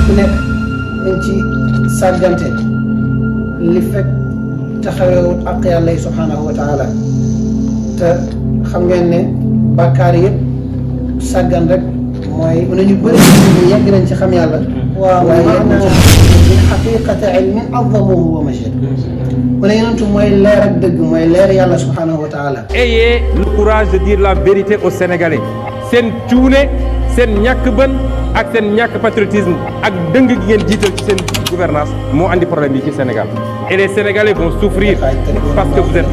ku nekk nañ ci sàggante li fekk taxawewut ak yàlla yi subhanahu wa taala te xam ngeen ne bàkkaar yëpp sàggan rek mooy mën nañu bëri yegg nañ ci xam yàlla waaye yegg nañ ci min xaqiqati ilmin azamuhu wa majid mu ne yonentu mooy leer ak dëgg mooy leer yàlla subhanahu wa taala. Ayez le courage de dire la vérité aux Sénégalais seen cuune seen ñàkk bën ak seen ñàkk patriotisme ak dëng gi ngeen jiital ci seen gouvernance moo andi problème yi ci Sénégal et les Sénégalais vont souffrir parce que vous êtes.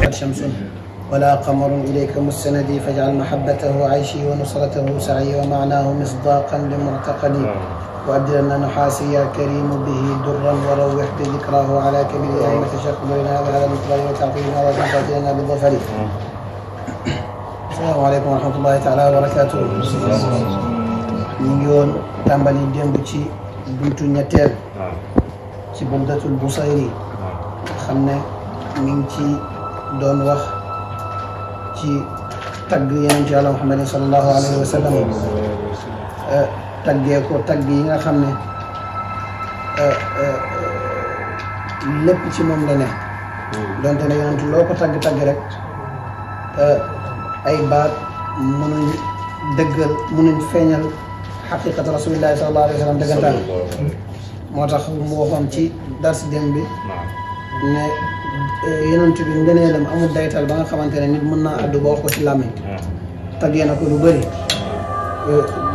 ولا قمر إليك مستندي فاجعل محبته عيشي ونصرته سعي ومعناه مصداقا لمعتقدي وأبدلنا نحاسي يا كريم به درا وروح بذكراه على كبير أئمة شكرنا بهذا المقبل وتعطينا وتعطينا بالظفر. السلام عليكم ورحمة الله تعالى وبركاته. نيون تامبالي ديمبتشي بنتو نيتيل ci Buldatul Busayri xam ne mi ngi ci doon wax ci tagg yonent Yàlla Muhammad sallallahu alayhi wa sallam taggee ko tagg yi nga xam ne lépp ci moom la ne donte ne yonent loo ko tagg rek ay baat mënuñ dëggal mënuñ feeñal xaqiqatu rasulillahi sallallahu alayhi wa sallam dëggantaan moo tax mu waxoon ci dars dem bi ne yonent bi ngëneelam amul daytal ba nga xamante ne nit mën naa àddu ba wax ko ci làmmiñ taggee na ko lu bëri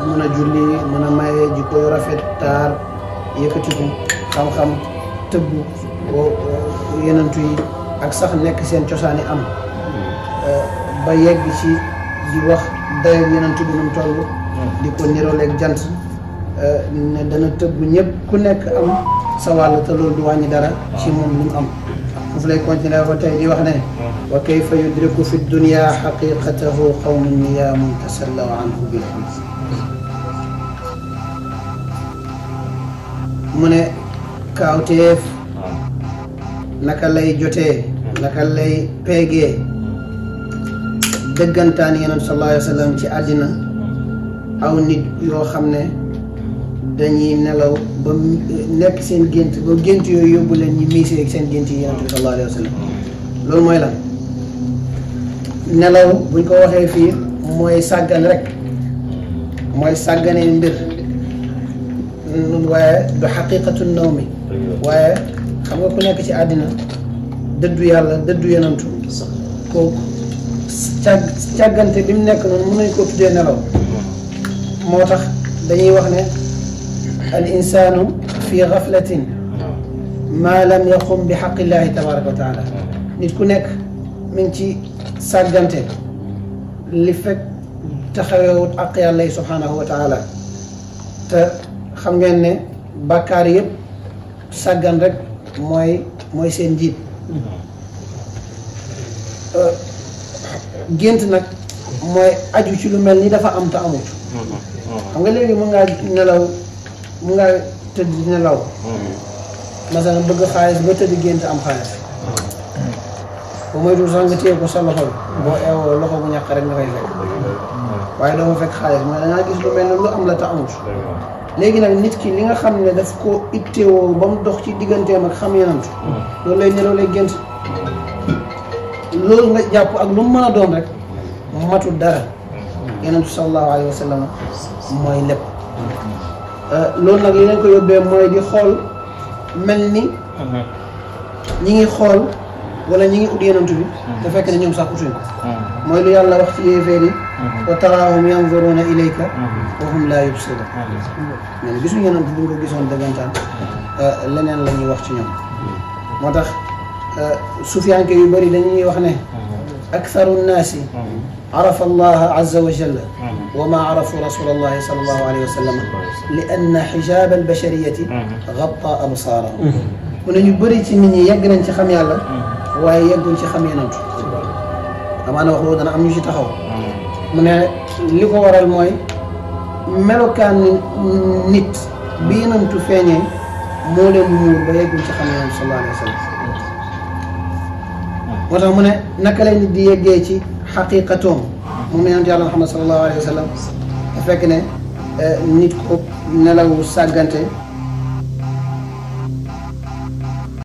mën a julli mën a maye jikko yu rafet taar yëkkatiku xam-xam tëbb yonent yi ak sax nekk seen cosaani am ba yegg ci di wax dayo yonent bi nu mu toll di ko niroleeg jant ne dana tëbb ñëpp ku nekk am sa wàll te loolu du wàññi dara ci moom lu mu am foofu lay continuer ba tey di wax ne wa kayfa yudriku fi dunya xaqiqatahu qawmun niyaamun tasallaw anhu bil xams mu ne kaawteef naka lay jotee naka lay peegee dëggantaan yonent sallallahu alayhi wa sallam ci àddina aw nit yoo xam ne dañuy nelaw ba nekk seen gént ba gént yooyu yóbbu leen ñu miisee seen gént yi yonent bi sallallahu alayhi wa sallam loolu mooy lan nelaw buñ ko waxee fii mooy sàggan rek mooy sàgganee mbir waaye du xaqiqatu nawmi waaye xam nga ku nekk ci àddina dëddu yàlla dëddu yonentu kooku càggante bi mu nekk noonu mën nañ koo tuddee nelaw moo tax dañuy wax ne al insanu fi gaflatin ma lam yaqum bi xaqillahi tabaraka wa taala nit ku nekk mi ngi ci sàggante li fekk taxawewut ak yàlla yi subhanahu wa taala te xam ngeen ne bàkkaar yëpp sàggan rek mooy seen njiit gént nag mooy aju ci lu mel ni dafa am te amut xam nga léegi mën ngaa nelaw mën ngaa tëdd di nelaw masalan bëgg xaalis ba tëdd gént am xaalis bu moytu sax nga téye ko sa loxo boo eewoo loxo bu ñàkk rek nga koy fekk waaye doo ma fekk xaalis mooy dangaa gis lu mel ne lu am la te amut léegi nag nit ki li nga xam ne daf ko ittewoo ba mu dox ci digganteem ak xam yonent loolu lay nelaw lay gént loolu nga jàpp ak lu mu mën a doon rek matul dara yonent sallallahu alayhi wa sallam mooy lépp loolu nag li leen ko yóbbee mooy di xool mel ni ñi ngi xool wala ñi ngi ut yonent bi te fekk ne ñoom sax utuñ mooy lu yàlla wax ci yéeféer yi wa taraahum yanzuruna ilayka wa hum laa yubsiruun mais gisuñ yonent bi ñu ko gisoon dëggantaan leneen la ñuy wax ci ñoom moo tax sufiyanke yu bëri dañuy wax ne aktharu nnaasi arafa allaha azza wa jalla wa ma arafu rasulallahi sallallahu alayhi wa sallam li anna xijaab albashariyati gatta absaarahum mu ne ñu bëri ci nit ñi yegg nañ ci xam yàlla waaye yegguñ ci xam yonent amaana wax loolu dana am ñu ci taxaw mu ne li ko waral mooy melokaan nit bi yonentu feeñee moo leen muur ba yegguñ ci xam yonent sallallahu alayhi wa sallam moo tax mu ne naka lay nit di yeggee ci xaqiqatoom moom yonent yàlla Muhammad sallallahu alayhi wa sallam te fekk ne nit ko nelawu sàggante